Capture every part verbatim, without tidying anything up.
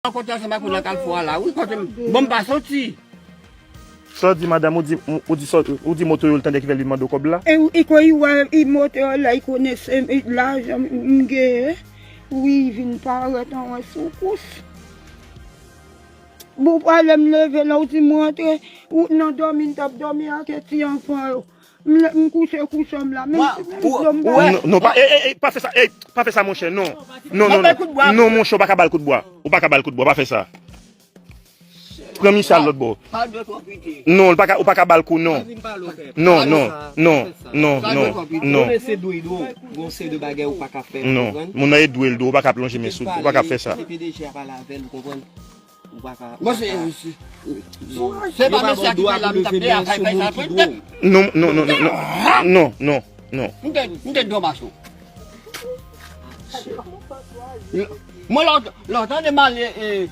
Rankontre ansanm ak ou nan kafou a la, wi, kote m, bon, m pa soti. Sa w di, madanm, ou di, ou di, sa- ou di moto yo, l tande ki fè l vin mande w kòb la? E, e kon li wè, li moto la, li konnen se, e, lajan m genyen. Wi, li vin parèt anwen sou kous. Bon, pale m leve la, ou di m rantre, ou nan dòmi, m t ap dòmi ak ti anfan yo. M le- m kouche kouche m la, menm si menm dlo m pa. Non, non, pa, e, e, e, pa fè sa, e, pa fè sa, monchè, non. Non, non, non, non, monchè, ou pa ka ba l kout bwa. Ou pa ka ba l kout bwa, pa fè sa. Pran misye al lòt bò. Non, ou pa ka, ou pa ka ba l kou, non. Non, non, non, non, non, non. Gon se dwe dwo, gon se de bagay ou pa ka fè. Non, moun nan e dwe l dwe, ou pa ka plonje men sou, ou pa ka fè sa. Se P D G a pale avè l, ou konprann? Ou pa ka. Mwen se. Se pa mesye a ki fè la, m t ap peye a fè sa pou tèt. Non, non, non, non, non, non, non, non. M te, m te dwe mache. Mwen lò, lò, tande m ale, e,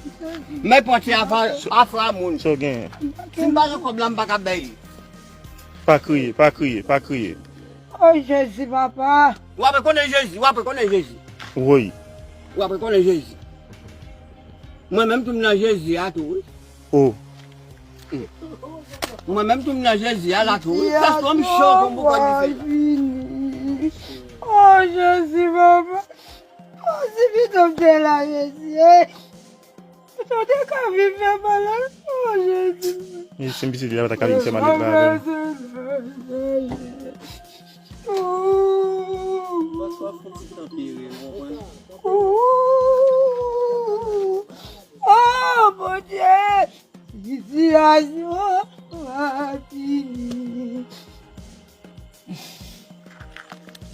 men pòti afè, afè a moun. Sa w genyen? Si m pa gen kòb la, m pa ka bay li. Pa kriye, pa kriye, pa kriye. O Jezi, papa. W ap rekonnen Jezi, w ap rekonnen Jezi. Woy. W ap rekonnen Jezi. Mwen menm tou m nan Jezi a tou, wi. O. Mwen menm tou m nan Jezi a la tou, wi. Pastè m cho kon boukan dife. Fini. O Jezi, papa. O, si pito m te la, Jezi, e. Pito m te ka viv fè mal la. O Jezi. Jezi, si m pitit li la, pa ta ka vin fè mal li la avè m. Oh, Bondye! Sitiyasyon pa fini.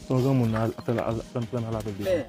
Ton granmoun nan al, al, al, al, al, al avèk deja.